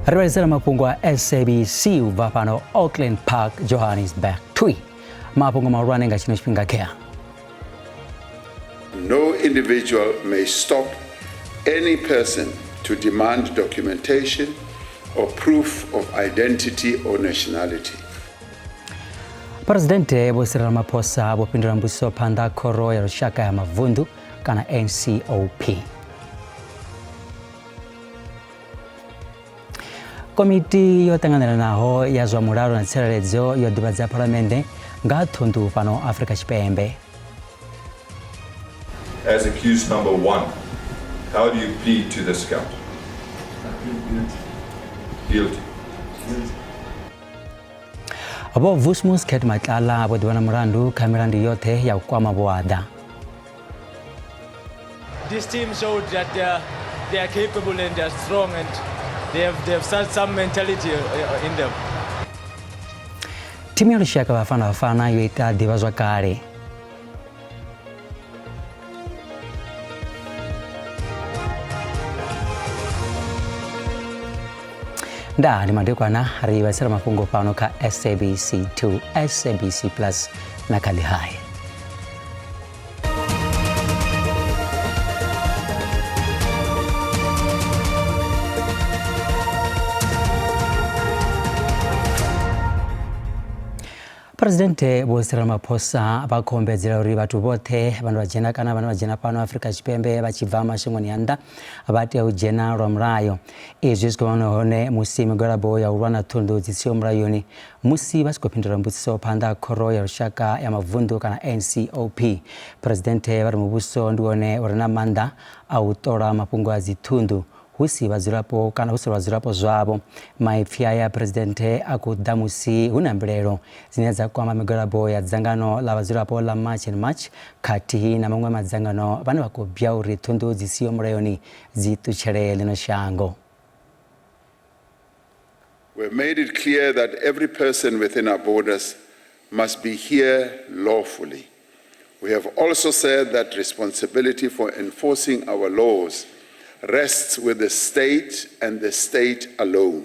Ri vhalisela mafhungo a SABC u bva fhano Auckland Park, Johannesburg. Thui mafhungo mahulwane nga tshino tshifhinga khea. No individual may stop any person to demand documentation or proof of identity or nationality. Presidente Vho Cyril Ramaphosa vho fhindula mbudziso phanḓa khoro ya lushaka ya mavunḓu kana NCOP. Komiti yo ṱanganelanaho ya zwa mulalo na tsireledzo yo ḓivhadza phalamennde nga ha ṱhunḓu fhano Afrika Tshipembe. As accused number one, how do you plead to this count? I plead guilty. Guilty. Guilty. Vho Vusimuzi Cat Matlala vho ḓivha na mulandu kha milandu yoṱhe ya u kwama vhuaḓa. This team showed that they are capable and they are strong and they have some mentality in them. Thimu ya lushaka Bafana Bafana yo ita ḓivhazwakale. Ndaa ndi madekwana ri vhaisela mafhungo fhano kha SABC 2, SABC Plus na kha Ḽihai. Presidente Vho Cyril Ramaphosa vha khou ombedzela uri vhathu vhoṱhe vhane vha dzhena kana vhane vha dzhena fhano Afrika Tshipembe vha tshi bva mashangoni a nnḓa vha tea u dzhena lwa mulayo. Izwi zwi khou vha hone musi migwalabo ya u lwa na ṱhunḓu dzi siho mulayoni musi vha tshi khou fhindula mbudziso phanḓa ha Khoro ya Lushaka ya Mavunḓu kana NCOP. Presidente vha ri muvhuso ndi wone u re na maanḓa a u ṱola mafhungo a dziṱhunḓu hu si vhadzulapo kana hu si vhadzulapo zwavho. Maipfi aya a Phresidennde a khou ḓa musi hu na mbilaelo dzine dza kwama migwalabo ya dzangano ḽa vhadzulapo ḽa March and March khathihi na maṅwe madzangano vhane vha khou bya uri ṱhunḓu dzi siho mulayoni dzi ṱutshele ḽino shango. We have made it clear that every person within our borders must be here lawfully. We have also said that responsibility for enforcing our laws rests with the state and the state alone,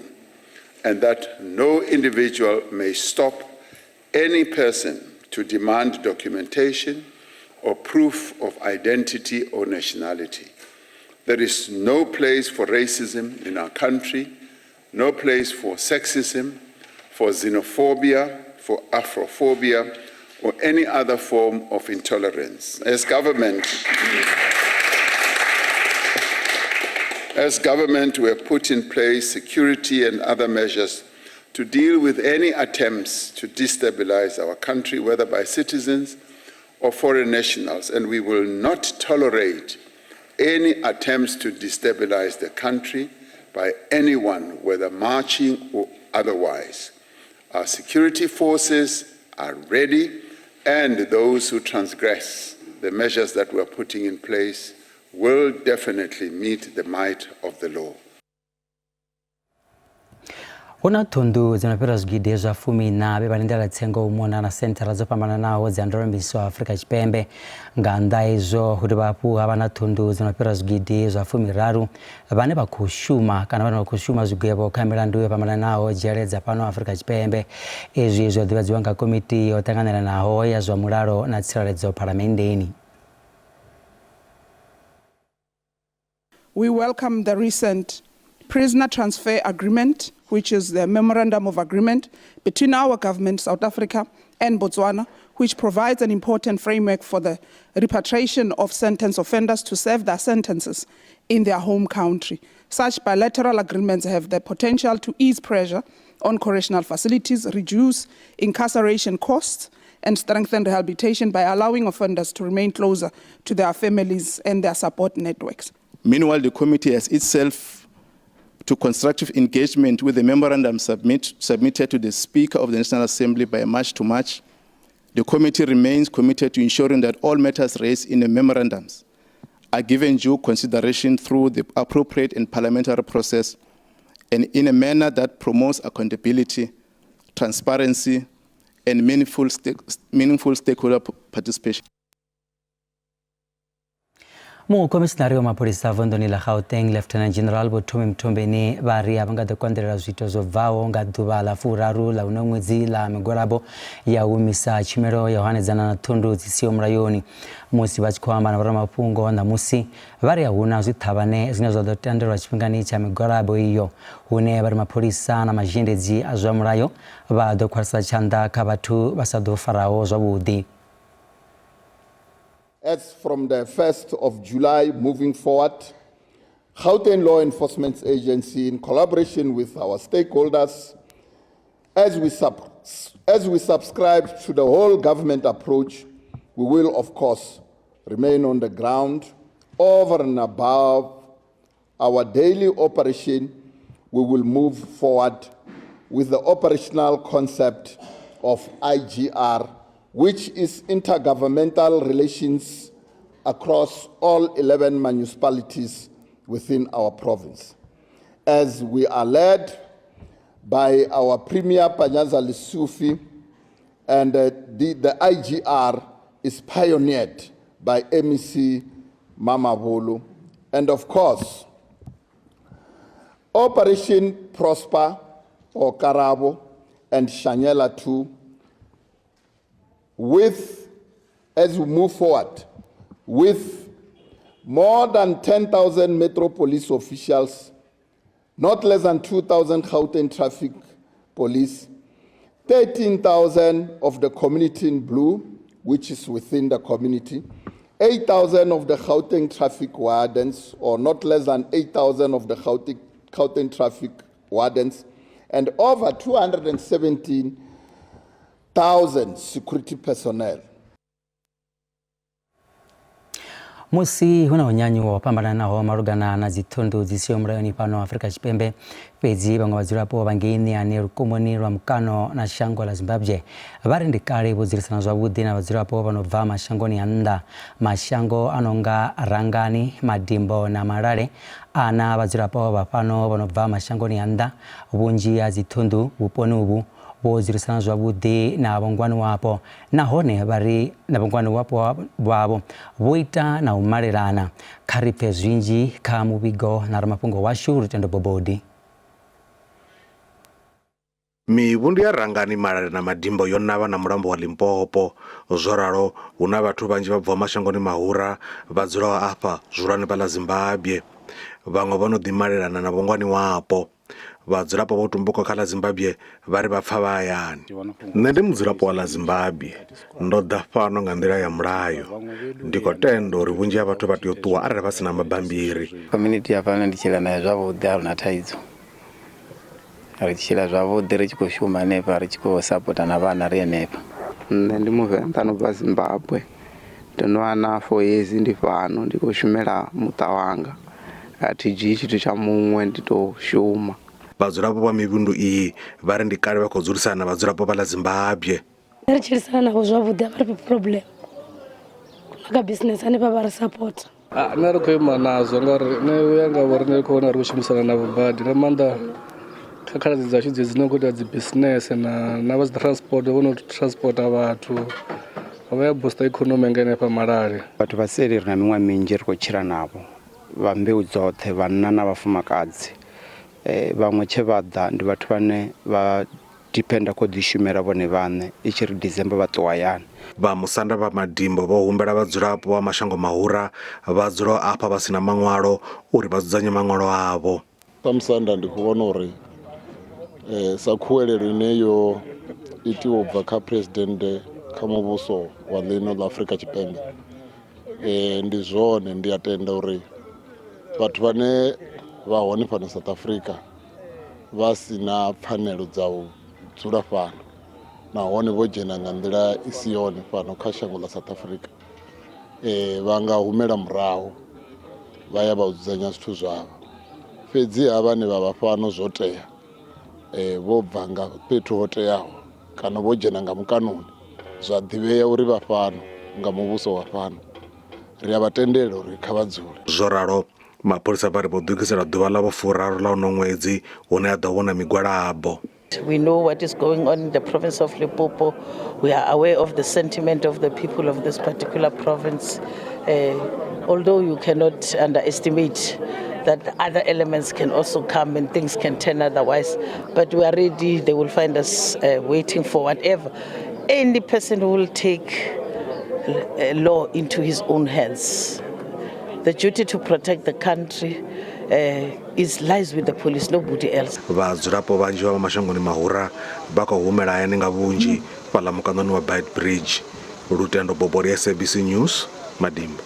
and that no individual may stop any person to demand documentation or proof of identity or nationality. There is no place for racism in our country, no place for sexism, for xenophobia, for Afrophobia, or any other form of intolerance. As government, we have put in place security and other measures to deal with any attempts to destabilize our country, whether by citizens or foreign nationals, and we will not tolerate any attempts to destabilize the country by anyone, whether marching or otherwise. Our security forces are ready, and those who transgress the measures that we are putting in place will definitely meet the might of the law. Hu na ṱhunḓu dzi no fhira zwigidi zwa fumiiṋa vhe vha lindela tsengo u mona na senthara dzo fhambananaho dza ndolomiso Afrika Tshipembe. Nga nnḓa ha izwo, hu dovha hafhu ha vha na ṱhunḓu dzi no fhira zwigidi zwa fumiraru vhane vha khou shuma kana vhane vha khou shuma zwigwevho kha milandu yo fhambananaho dzhele dza fhano Afrika Tshipembe. Izwi zwo ḓivhadziwa nga komiti yo ṱanganelanaho ya zwa mulalo na tsireledzo phalamenndeni. We welcome the recent prisoner transfer agreement, which is the memorandum of agreement between our government, South Africa, and Botswana, which provides an important framework for the repatriation of sentence offenders to serve their sentences in their home country. Such bilateral agreements have the potential to ease pressure on correctional facilities, reduce incarceration costs, and strengthen rehabilitation by allowing offenders to remain closer to their families and their support networks. Meanwhile, the committee has itself to constructive engagement with the memorandum submitted to the Speaker of the National Assembly by March to March. The committee remains committed to ensuring that all matters raised in the memorandums are given due consideration through the appropriate and parliamentary process and in a manner that promotes accountability, transparency, and meaningful stakeholder participation. Mukhomishinari wa mapholisa vunḓuni ḽa Gauteng Lieutenant General Vho Thumi Mthombeni vha ri a vha nga ḓo konḓelela zwiito zwo bvaho nga ḓuvha ḽa furaru ḽa uno ṅwedzi ḽa migwalabo ya u humisa tshumelo ya u hanedzana na ṱhunḓu dzi siho mulayoni. Musi vha tshi khou amba na vhoramafhungo ṋamusi, vha ri a huna zwiṱhavhane zwine zwa ḓo tendelwa tshifhingani tsha migwalabo iyo, hune vha ri mapholisa na mazhendedzi a zwa mulayo vha ḓo khwaṱhisa tshanḓa kha vhathu vha sa ḓo faraho zwavhuḓi. As from the 1st of July moving forward, Gauteng Law Enforcement Agency, in collaboration with our stakeholders, as we, sub as we subscribe to the whole government approach, we will, of course, remain on the ground over and above our daily operation. We will move forward with the operational concept of IGR, which is intergovernmental relations across all 11 municipalities within our province. As we are led by our Premier Panyaza Lesufi, and the IGR is pioneered by MEC Mamabolo. And of course, Operation Prosper or Karabo and Shanyela 2, with, as we move forward, with more than 10,000 Metro Police officials, not less than 2,000 Gauteng Traffic Police, 13,000 of the community in blue, which is within the community, 8,000 of the Gauteng Traffic Wardens, or not less than 8,000 of the Gauteng Traffic Wardens, and over 217,000 security personnel. Musi hu na u nyanyuwa ho fhambananaho malugana na dziṱhunḓu dzi siho mulayoni fhano Afrika Tshipembe, fhedzi vhaṅwe vhadzulapo vha ngei Ṋiani lukumoni lwa mukano na shango ḽa Zimbabwe vha ri ndi kale vho dzulisana zwavhuḓi na vhadzulapo vha no bva mashangoni a nnḓa. Mashango a no nga Rangani, Madimbo na Malale a na vhadzulapo vha fhano vha no bva mashangoni a nnḓa. Vhunzhi ha dziṱhunḓu vhuponi uvhu vho dzulisana zwavhuḓi na vhongwani wapo nahone vha ri na vhongwani wapo vhavho vho ita na u malelana. Kha ri pfe zwinzhi kha muvhigo na ramafhungo washu Lutendo Bobodi. Mivhundu ya Rangani, Malale na Madimbo yo navha na mulambo wa Limpopo. Zwo ralo, hu na vhathu vhanzhi vha bvaho mashangoni mahura vha dzulaho afha, zwihulwane vha ḽa Zimbabwe. Vhaṅwe vho no ḓi malelana na vhongwani wapo. Vhadzulapo vho tumbukaho kha ḽa Zimbabwe vha ri vha pfa vha hayani. Nṋe ndi mudzulapo wa ḽa Zimbabwe, ndo ḓa fhano nga nḓila ya mulayo. Ndi khou tenda uri vhunzhi ha vhathu vha tea u ṱuwa arali vha si na mabambiri. Community ya fhano ndi tshila nayo zwavhuḓi, a huna thaidzo. Ri tshila zwavhuḓi ri tshi khou shuma hanefha, ri tshi khou sapota na vhana ri henefha. Nṋe ndi muvenḓa no bva Zimbabwe, ndo no wana 4 years ndi fhano ndi khou shumela muṱa wanga. A thi dzhii tshithu tsha muṅwe, ndi tou shuma. Vhadzulapo vha mivhundu iyi vha ri ndi kale vha khou dzulisana na vhadzulapo vha ḽa Zimbabwe. Ri tshilisana navho zwavhuḓi, a vha ri fhi problem na kha business hanefha vha ri sapota. Nṋe ri khou ima nazwo ngauri nṋe u ya nga vho riṋe ri khou vhona ri khou shumisana navho badi nga maanḓa kha khaladzi dzashu dzedzi dzine khou ita dzi business na vha dzi transport vho no transporta vhathu vha ya booster economy nga henefha Malale. Vhathu vha seli ri na miṅwaha minzhi ri khou tshila navho vha mbeu dzoṱhe, vhanna na vhafumakadzi. Vhaṅwe tshe vha ḓa ndi vhathu vhane vha dependa kho ḓi shumela vhone vhaṋe, i tshi ri December vha ṱuwa hayani. Vha musanda vha Madimbo vho humbela vhadzulapo vha mashango mahura vha dzulaho afha vha si na maṅwalo uri vha dzudzanye maṅwalo avho. Sa musanda ndi khou vhona uri sa khuwelelo ine yo itiwa ubva kha presidennde kha muvhuso wa ḽino ḽa Afrika Tshipembe ndi zwone, ndi a tenda uri vhathu vhane vha hone fhano South Africa vha si na pfanelo dza u dzula fhano nahone vho dzhena nga nḓila i si yone fhano kha shango ḽa South Africa vha nga humela murahu vha ya vha dzudzanya zwithu zwavho. Fhedziha vhane vha vha fhano zwo tea vho bva nga fhethu ho teaho kana vho dzhena nga mukanoni zwa ḓivhea uri vha fhano nga muvhuso wa fhano, ri a vha tendela uri kha vha dzule. Zwo ralo, mapholisa vha ri vho ḓilugisela ḓuvha ḽa vhufuraru ḽa uno ṅwedzi hune ha ḓo vhona migwalabo. We know what is going on in the province of Limpopo. We are aware of the sentiment of the people of this particular province. Although you cannot underestimate that other elements can also come and things can turn otherwise. But we are ready. They will find us waiting for whatever. Any person who will take law into his own hands. The duty to protect the country is lies with the police, nobody else. Vhadzulapo vhanzhi vha mashangoni mahura vha khou humela hayani nga vhunzhi fhaḽa mukanoni wa Beitbridge. Lutendo Bobori, SABC News, Madimbo.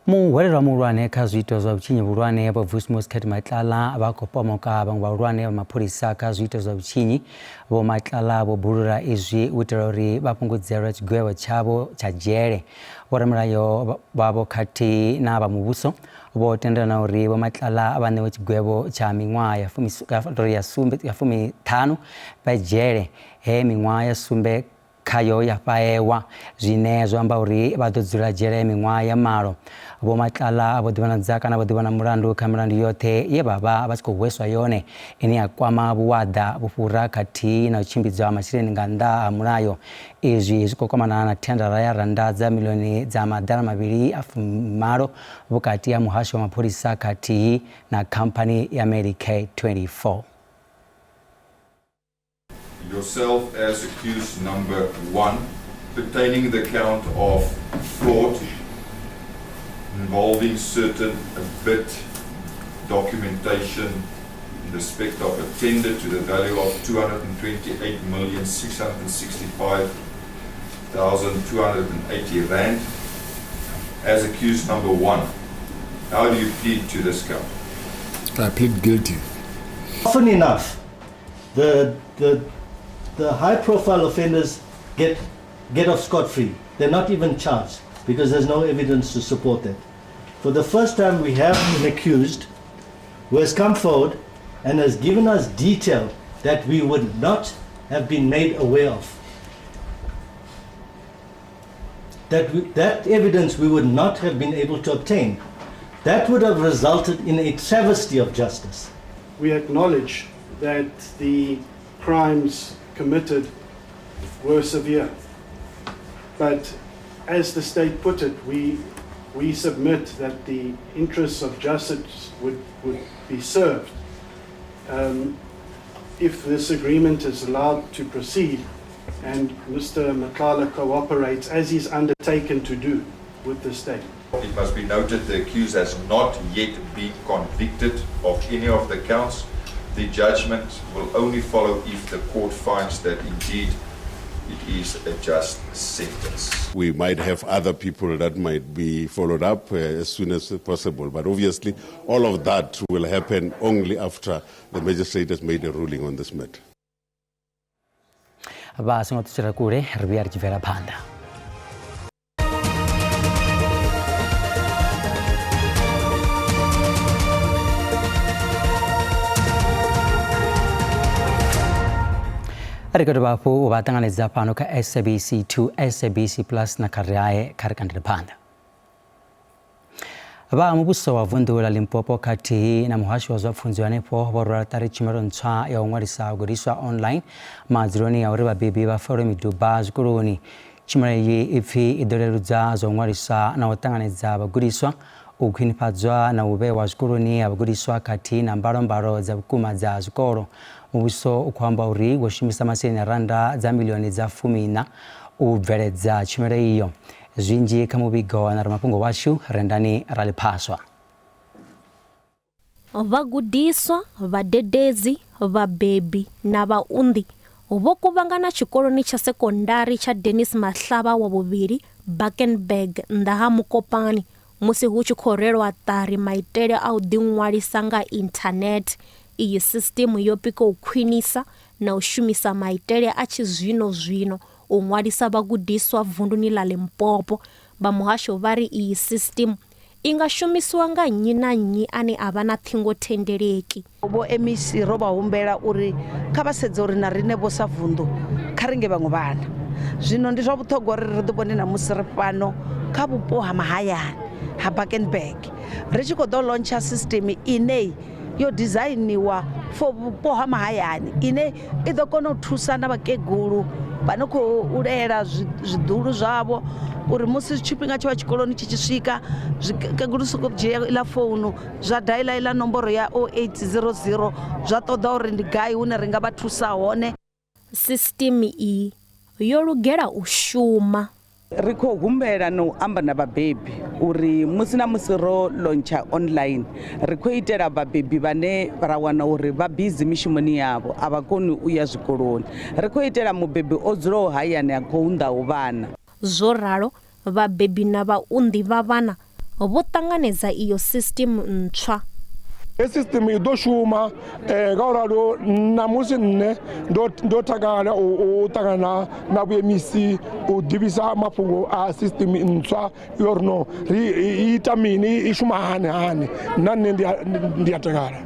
Muhwelelwa muhulwane kha zwiito zwa vhutshinyi vhuhulwane Vho Vusi Cat Matlala vha khou pomoka vhaṅwe vhahulwane vha mapholisa kha zwiito zwa vhutshinyi. Vho Matlala vho bulula izwi u itela uri vha fhungudzelwe tshigwevho tshavho tsha dzhele. Vhoramilayo vhavho khathihi na vha muvhuso vho tendelana uri Vho Matlala vha ṋewe tshigwevho tsha miṅwaha ya 15 vha dzhele, he miṅwaha ya 7 khayo ya fhaewa, zwine zwa amba uri vha ḓo dzula dzhele miṅwaha ya 8. Vho Matlala vho ḓivhonadza kana vho ḓivhona mulandu kha milandu yoṱhe ye vha vha vha tshi khou hweswa yone ine ya kwama vhuwaḓa, vhufhura khathihi na u tshimbidzwa ha masheleni nga nnḓa ha mulayo. Izwi zwi khou kwamana na thendara ya rannda dza miḽioni dza 280 vhukati ha muhasho wa mapholisa khathihi na khamphani ya Medicare 24. Yourself as accused number 1 pertaining the count of fraud involving certain bid documentation in respect of a tender to the value of 228,665,280 rand as accused number 1. How do you plead to this count? I plead guilty. Often enough, the high-profile offenders get off scot-free. They're not even charged because there's no evidence to support that. For the first time, we have an accused who has come forward and has given us detail that we would not have been made aware of. That evidence we would not have been able to obtain. That would have resulted in a travesty of justice. We acknowledge that the crimes committed were severe. But as the state put it, we submit that the interests of justice would be served if this agreement is allowed to proceed and Mr. Matlala cooperates as he's undertaken to do with the state. It must be noted the accused has not yet been convicted of any of the counts. The judgment will only follow if the court finds that indeed it is a just sentence. We might have other people that might be followed up as soon as possible, but obviously all of that will happen only after the magistrate has made a ruling on this matter. Vha songo ṱutshela kule, ri vhuya ri tshi bvela phanḓa. Ri khou dovha hafhu u vha ṱanganedza fhano kha SABC 2, SABC Plus na kha Riae. Kha ri kandele phanḓa. Vha muvhuso wa vunḓu ḽa Limpopo khathihi na muhasho wa zwa pfunzo hanefho vho rwela ṱari tshumelo ntswa ya u ṅwalisa vhagudiswa online madzuloni a uri vhabebi vha fole miduba zwikoloni. Tshumelo iyi ipfi i ḓo leludza zwa u ṅwalisa na u ṱanganedza vhagudiswa, u khwinifhadzwa na u vhewa zwikoloni ha vhagudiswa khathihi na mbalombalo dza vhukuma dza zwikolo. Muvhuso u khou amba uri wo shumisa masheleni a rannda dza miḽioni dza 14 u bveledza tshumelo iyo. Zwinzhi kha muvhigo na ramafhungo washu Rendani Raliphaswa. Vhagudiswa, vhadededzi, vhabebi na vhaunḓi vho kuvhangana tshikoloni tsha sekondari tsha Dennis Mahlaba wa vhuvhili Bakenberg nnḓa ha Mokopane musi hu tshi khou rwelwa ṱari maitele a u ḓiṅwalisa nga inthanethe. Iyi sisiṱeme yo pika u khwinisa na u shumisa maitele a tshizwino-zwino u ṅwalisa vhagudiswa vunduni ḽa Limpopo. Vha muhasho vha ri iyi sisiṱeme i nga shumisiwa nga nnyi na nnyi ane a vha na ṱhingothendeleki. Vho MEC ro vha humbela uri kha vha sedze uri na riṋe vho sa vunḓu kha ri nge vhaṅwe vhana. Zwino ndi zwa vhuṱhogwa uri ri ḓi vhone na musi ri fhano kha vhupo ha mahayani ha Bakenberg ri tshi khou ḓo launcha system ine yo dizainiwa for vhupo ha mahayani ine i ḓo kona u thusa na vhakegulu vha no khou lela zwiḓulu zwavho uri musi tshifhinga tsho vha tshikoloni tshi tshi swika zwikegulu soko dzhia iḽa founu zwa daila iḽa nomboro ya 0800 zwa ṱoḓa uri ndi gai hune ri nga vha thusa hone. Sisitimi iyi yo lugela u shuma. Ri khou humbela na u amba na vhabebi uri musi na musi ro lontsha online ri khou itela vhabebi vhane ra wana uri vha bizi mishumoni yavho a vha koni u ya zwikoloni. Ri khou itela mubebi o dzulaho hayani a khou unḓaho vhana. Zwo ralo, vhabebi na vhaunḓi vha vhana vho ṱanganedza iyo sisitimu ntswa. Hei sisitimu i ḓo shuma ngauralo ṋamusi nṋe ndo takala u ṱangana na vhuemisi u ḓivhisa mafhungo a sisitimu ntswa yo ri no ri ita mini i shuma hani hani na nṋe ndi a takala.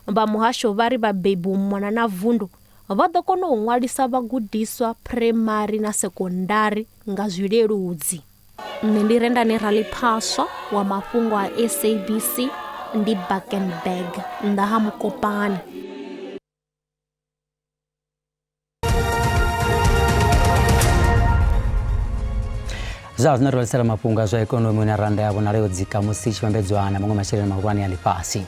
Vha muhasho vha ri vhabebi u mona na vundu vha ḓo kona u ṅwalisa vhagudiswa phuraimari na sekondari nga zwileludzi. Nṋe ndi Rendani Raliphaswa wa mafhungo a SABC ndi Bakenberg nnḓa ha Mukopani. Zwa zwino ri vhalisela mafhungo a zwa ikonomi hune rannda ya vhonala yo dzika musi i tshi vhambedzwa na maṅwe masheleni mahulwane a ḽifhasi.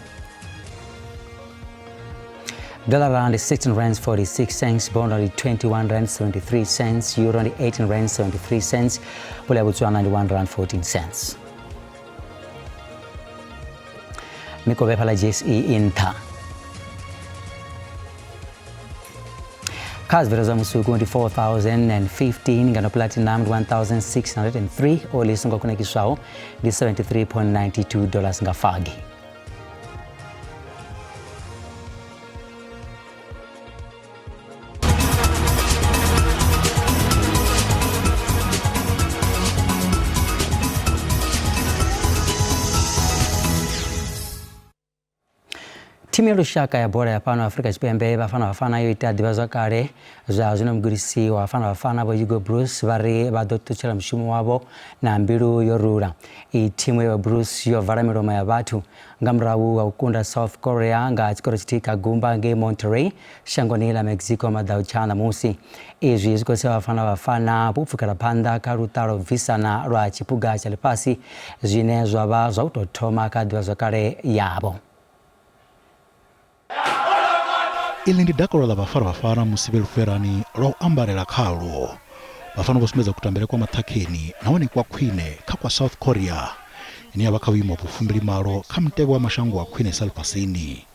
Dollar ndi 16 rands 46 cents, bond ndi 21 rand 73 cents, euro ndi 18 rand 73 cents, pula ya Botswana ndi 1 rand 14 cents. Mikovhe fhala JSE i nṱha. Kha zwivhilo zwa musuku ndi 4015 ngeno platinum ndi 1603 oli i songo kunakiswaho ndi 73.92 dollars nga fagi. Thimu ya lushaka ya bola ya fhano Afrika Tshipembe Bafana Bafana yo ita ḓivhazwakale zwa zwino mugudisi wa Bafana Bafana Vho Hugo Broos vha ri vha ḓo ṱutshela mushumo wavho na mbilu yo rula. Iyi thimu ya Broos yo vala milomo ya vhathu nga murahu ha u kunda South Korea nga tshikoro tshithihi kha gumba ngei Monterrey shangoni ḽa Mexico maḓautsha ṋamusi. Izwi zwi khou sia Bafana Bafana vho pfukela phanḓa kha luṱa lwa u bvisana lwa tshiphuga tsha ḽifhasi zwine zwa vha zwa u tou thoma kha ḓivhazwakale yavho. Iḽi ndi dakalo ḽa Bafana Bafana musi vhe lufherani lwa u ambarela khalwo. Bafana vho sumbedza kutambele kwa maṱhakheni nahone kwa khwine kha kwa South Korea ine ya vha kha vhuimo ha vhufumbilimalo kha mutevhe wa mashango a khwinesa ḽifhasini.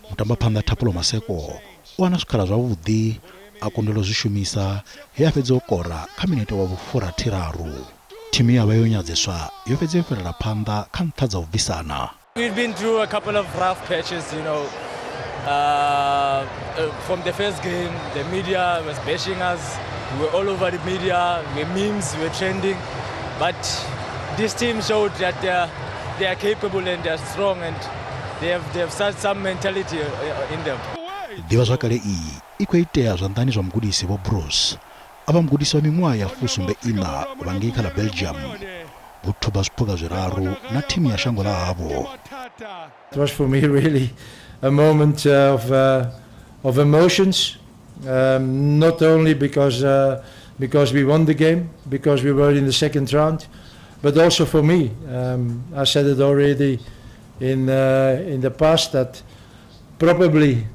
Mutambaphanḓa Thapelo Maseko o wana zwikhala zwavhuḓi a kundelwa u zwi shumisa he a fhedza o kora kha minete wa vhufurathiraru. Thimu ye ya vha yo nyadzeswa yo fhedza yo fhirela phanḓa kha nṱha dza u bvisana. We've been through a couple of rough patches, you know. From the first game, the media was bashing us. We were all over the media, the memes were trending. But this team showed that they are capable and they are strong and they have such some mentality in them. Ḓivhazwakale iyi i khou itea zwanḓani zwa mugudisi Vho Broos, a vha mugudisi wa miṅwaha ya fusumbe iṋa vha ngei kha ḽa Belgium. Vho thuba zwiphuga zwiraru na thimu ya shango ḽa havho. It was for me really a moment of emotions, not only because we won the game, because we were in the second round, but also for me. I said it already in the past that probably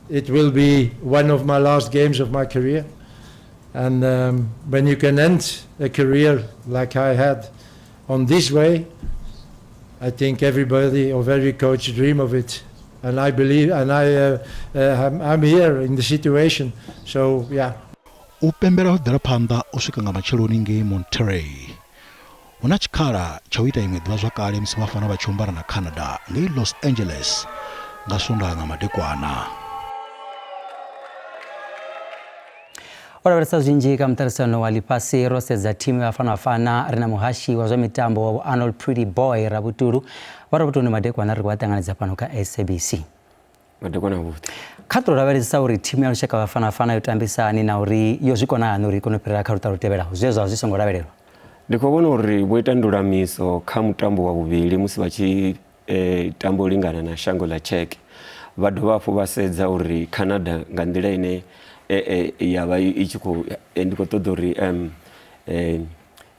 it will be one of my last games of my career. And when you can end a career like I had on this way, I think everybody or every coach dream of it. And I believe, and I'm here in the situation. So yeah. U pembela ho bvela phanḓa u swika nga matsheloni ngei Monterrey. Hu na tshikhala tsha u ita iṅwe ḓivhazwakale musi Bafana vha tshi ombana na Canada ngei Los Angeles nga Swondaha nga madekwana. O lavhelesa zwinzhi kha muṱaṱisano wa ḽifhasi ro sedza thimu ya Bafana Bafana ri na muhashi wa zwa mitambo wa Vho Arnold Pretty Boy Rabutulu. Vha Rabutulu madekwana ri khou vha ṱanganedza fhano kha SABC. Madekwana avhuḓi. Kha ṱo lavhelesa uri thimu ya lushaka Bafana Bafana yo tambisa hani na uri yo zwi kona hani uri i kone u fhirela kha luṱa lu tevhelaho zwe zwa zwi songo lavhelelwa. Ndi khou vhona uri vho ita ndulamiso kha mutambo wa vhuvhili musi vha tshi tamba u lingana na shango ḽa Czech. Vha dovha hafhu vha sedza uri Canada nga nḓila ine ya vha i tshi khou, ndi khou ṱoḓa uri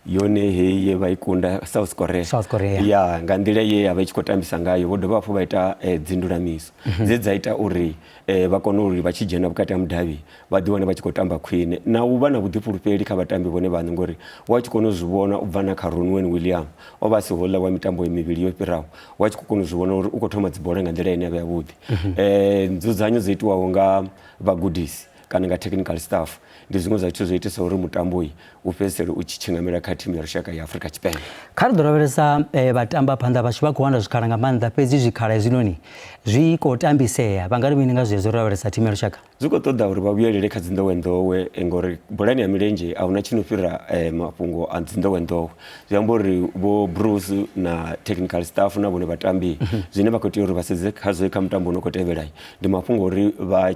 yone heyi ye vha i kunda South Korea, South Korea. Ya nga nḓila ye ya vha i tshi khou tambisa ngayo, vho dovha hafhu vha ita dzindulamiso dze dza ita uri vha kone uri vha tshi dzhena vhukati ha mudavhi vha ḓi wane vha tshi khou tamba khwine, na u vha na vhuḓifhulufheli kha vhatambi vhone vhaṋe, ngori wa tshi kona u zwi vhona u bva na kha Ronwen William, o vha a si houḽa wa mitambo mivhili yo fhiraho, wa tshi khou kona u zwi vhona uri u khou thoma dzibola nga nḓila ine ya vha yavhuḓi. Nzudzanyo dzo itiwaho nga vhagudisi kana nga technical staff ndi zwiṅwe zwa zwithu zwo itisa uri mutambo u fhedzisele u tshi tshingamela kha thimu ya lushaka ya Afrika Tshipembe. Kha ri ḓo lavhelesa vhatamba phanḓa vhashu vha khou wana zwikhala nga maanḓa, fhedzi zwikhala hezwinoni zwi khou tambisea. Vha nga ri mini nga zwezwo ro lavhelesa thimu ya lushaka? Zwi khou ṱoḓa uri vha vhuyelele kha dzinḓowenḓowe, ngori bolani ya milenzhe a huna tshi no fhira mafhungo a dzinḓowenḓowe. Zwi amba uri vho Bruce na technical staff na vhone vhatambi zwine vha khou tea uri vha sedze khazwo kha mutambo une khou tevhela ndi mafhungo uri vha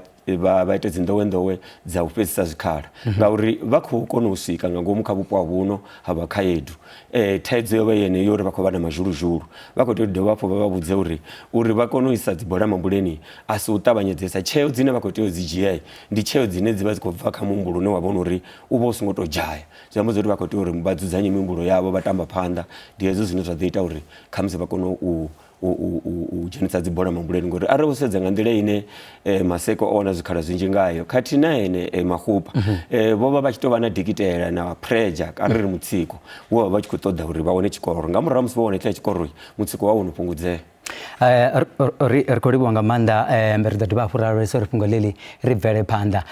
vha ite dzinḓowenḓowe dza u fhedzisa zwikhala, ngauri vha khou kona u swika nga ngomu kha vhupo ha vhuno ha vha khaedu. Thaidzo yo vha yeneyo uri vha khou vha na mazhuluzhulu, vha khou tea u dovha hafhu vha vha vhudze uri vha kone u isa dzibola mambuleni a si u ṱavhanyedzesa. Tsheo dzine vha khou tea u dzi dzhia ndi tsheo dzine dzi vha dzi khou bva kha muhumbulo une wa vhona uri u vha u songo tou dzhaya. Zwi amba uri vha khou tea uri vha dzudzanye mihumbulo yavho vha tamba phanḓa, ndi hezwo zwine zwa ḓo ita uri khamusi vha kone u dzhenisa dzibola mambuleni, ngori arali wo sedza nga nḓila ine Maseko o wana zwikhala zwinzhi ngayo khathihi na ene Makhupa, vho vha vha tshi tou vha na dikitela na pressure arali ri mutsiko wo vha vha tshi khou ṱoḓa uri vha wane tshikoro. Nga murahu ha musi vho wana hetshiḽa tshikoro, mutsiko wa wo no fhungudzea. Ri khou livhuwa nga maanḓa, ri ḓo dovha hafhu ra lavhelesa uri fhungo ḽeḽi ri bvele phanḓa.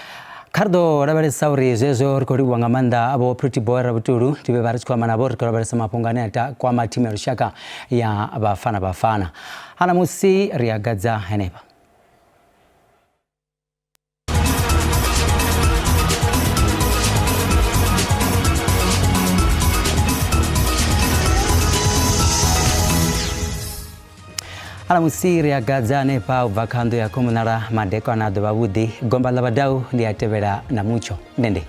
Kha ri ḓo lavhelesa uri zwezwo ri khou livhuwa nga maanḓa vho Pretty Boy Rabutulu, ndi vhe vha ri tshi khou amba navho, ri khou lavhelesa mafhungo ane a kwama thimu ya lushaka ya Bafana Bafana. Hana musi ri a gadza henefha. Hala musi ri a gadza hanefha u bva kha nnḓu ya khomunala madekwana a ḓuvha vhuḓi, gomba ḽa vhadau ḽi a tevhela na mutsho. Ndende.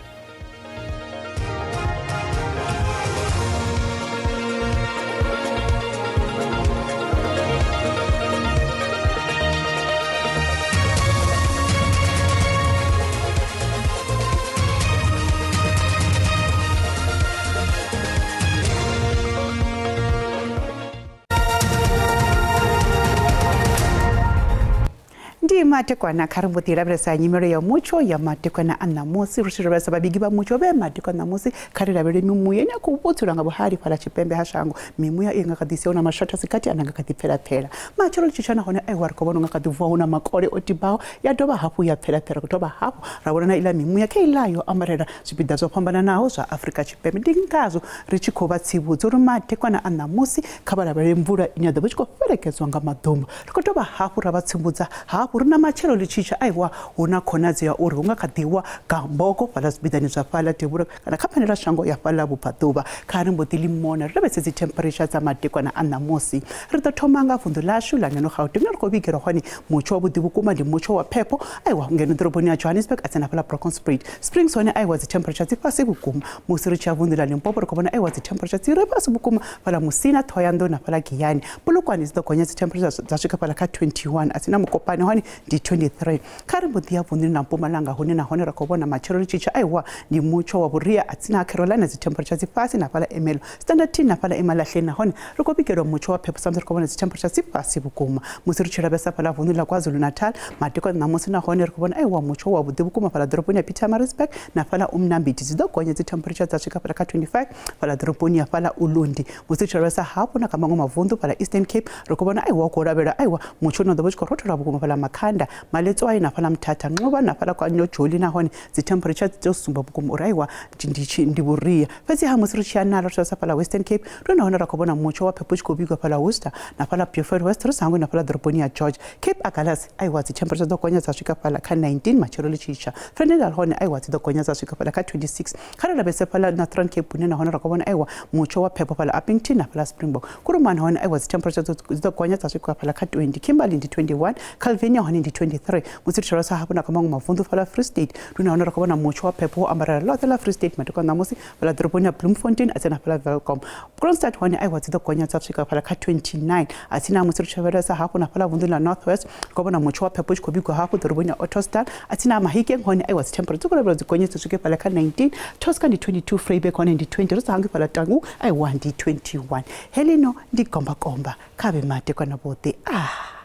Ndi madekwana, kha ri mbo ḓi lavhelesa nyimelo ya mutsho ya madekwana a ṋamusi. Ri tshi lavhelesa vhavhigi vha mutsho vhe madekwana ṋamusi, kha ri lavhelele mimuya ine ya khou vhutshilwa nga vhuhali fhaḽa tshipembe ha shango. Mimuya i nga kha ḓi sia hu na mashotha sikati ane nga kha ḓi pfelapfela. Matshelo ḽi tshi tsha nahone aiwa ri khou vhona u nga kha ḓi vuwa hu na makole o tibaho, ya dovha hafhu ya pfelapfela. Ri khou dovha hafhu ra vhona na iḽa mimuya kha iḽa yo ambarela zwipiḓa zwo fhambananaho zwa Afrika Tshipembe. Ndi ngazwo ri tshi khou vha tsivhudza uri madekwana a ṋamusi kha vha lavhelele mvula ine ya ḓo vha i tshi khou fhelekedzwa nga maḓumbu. Ri khou dovha hafhu ra vha tsivhudza hafhu ri na matshelo ḽi tshi tsha aiwa hu na khonadzeo ya uri hu nga kha ḓi wa gamboko fhaḽa zwipiḓani zwa fhaḽa devhula kana kha phendelashango ya fhaḽa vhubvaḓuvha. Kha ri mbo ḓi limona ri lavhelese dzi temperature dza madekwana a ṋamusi. Ri ḓo thoma nga vunḓu ḽashu ḽa ngeno Gauteng, ri khou vhigelwa hone mutsho wavhuḓi vhukuma ndi mutsho wa phepho aiwa ngeno ḓoroboni ya Johannesburg a tsena fhaḽa Bronkhorstspruit. Springs hone aiwa dzi temperature dzi fhasi vhukuma. Musi ri tshi ya vunḓu ḽa Limpopo ri khou vhona aiwa dzi temperature dzi re fhasi vhukuma fhaḽa Musina, Thohoyandou na fhaḽa Giyani. Polokwane dzi ḓo gonya dzi temperature dza swika fhaḽa kha 21, a tsena Mokopane hone ndi 23. Kha ri mbo ḓi ya vunḓuni ḽa Mpumalanga hune nahone ra khou vhona matshelo ḽi tshi tsha aiwa ndi mutsho wa vhuria a tsina ha Carolina dzi temperature dzi fhasi na fhaḽa Ermelo, Standerton na fhaḽa Emalahleni nahone ri khou vhigelwa mutsho wa phepho samusi ri khou vhona dzi temperature dzi fhasi vhukuma. Musi ri tshi lavhelesa fhaḽa vunḓuni ḽa KwaZulu-Natal madekwana ṋamusi nahone ri khou vhona aiwa mutsho wa vhuḓi vhukuma fhaḽa ḓoroboni ya Pietermaritzburg na fhaḽa Umnambithi dzi ḓo gonya dzi temperature dza swika fhaḽa kha 25 fhaḽa ḓoroboni ya fhaḽa Ulundi. Musi ri tshi lavhelesa hafhu na kha maṅwe mavunḓu fhaḽa Eastern Cape ri khou vhona aiwa u khou lavhelwa aiwa mutsho une wa ḓo vha u tshi khou rothola vhukuma fhaḽa Makhanda, Maletswai na fhaḽa Mthatha, Nxuba na fhaḽa KwaNojoli nahone dzi temperature dzi ḓo sumba vhukuma uri aiwa ndi vhuria. Fhedziha musi ri tshi ya nala ri tshi lavhelesa fhaḽa Western Cape ri hone ra khou vhona mutsho wa phepho u tshi khou vhigwa fhaḽa Worcester na fhaḽa Beaufort West ri sa hangwi na fhaḽa ḓoroboni ya George. Cape Agulhas aiwa dzi temperature ḓo gonya dza swika fhaḽa kha 19 matshelo ḽi tshi tsha. Vredendal hone aiwa dzi ḓo gonya dza swika fhaḽa kha 26. Kha ri lavhelese fhaḽa Northern Cape hune nahone ra khou vhona aiwa mutsho wa phepho fhaḽa Upington na fhaḽa Springbok. Kuruman hone aiwa dzi temperature dzi ḓo gonya dza swika fhaḽa kha 20. Kimberley ndi 21. Calvinia hone hone ndi 23. Musi ri tshi lavhelesa hafhu na kha maṅwe mavunḓu fhaḽa Free State, ndi hune hone ri khou vhona mutsho wa phepho wo ambarela ḽoṱhe ḽa Free State madekwana ṋamusi fhaḽa ḓoroboni ya Bloemfontein a tsena fhaḽa Welkom. Kroonstad hone aiwa dzi ḓo gonya dza swika fhaḽa kha 29. A tsina musi ri tshi lavhelesa hafhu na fhaḽa vunḓuni ḽa North West, ri khou vhona mutsho wa phepho u tshi khou vhigwa hafhu ḓoroboni ya Ottosdal. A tsina Mahikeng hone aiwa dzi temperature dzi khou lavhelelwa dzi gonye dzi swike fhaḽa kha 19. Tosca ndi 22, Vryburg hone ndi 20, ri sa hangwi fhaḽa Taung aiwa ndi 21. Heḽino ndi gombakomba kha vhe madekwana vhoṱhe. Ah.